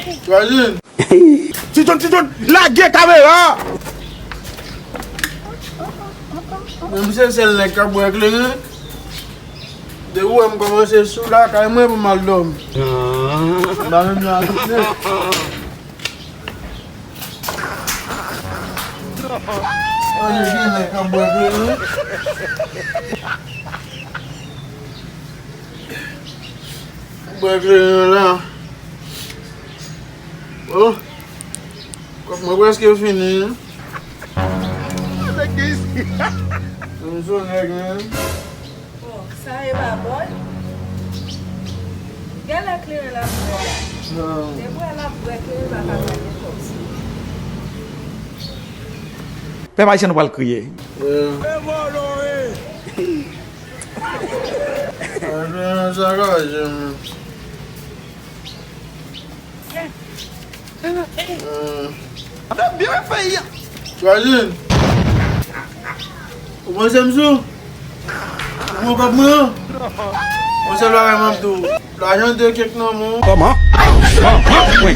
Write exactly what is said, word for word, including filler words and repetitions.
Imajine. Ti John, Ti John, lage kamera! Menm se sèl nèg k ap bwè kleren. Depi w wè m kòmanse sou lakay mwen pou m al dòmi. M pa menm nan tout nèg. Ann gen nèg k ap bwè kleren. Bwè kleren la. Oh. Kòk mwen prèske fini. Nèg gen isi. M sou nèg, men. Bon, sa e pa bòl. Genlè kleren l ap bwè la. Non. Depi w wè l ap bwè kleren, l pa ka pale kòmsi. Pèp ayisyen, nou pral kriye. Yeah. Kleren sakaje, men. Ap byen fè ya. Imajine. Ou panse m sou? Ou pran kòb mwen an? Yon sèl bagay m ap di w. Lajan de kèk nan men w. Kòman? Kòman? Wi.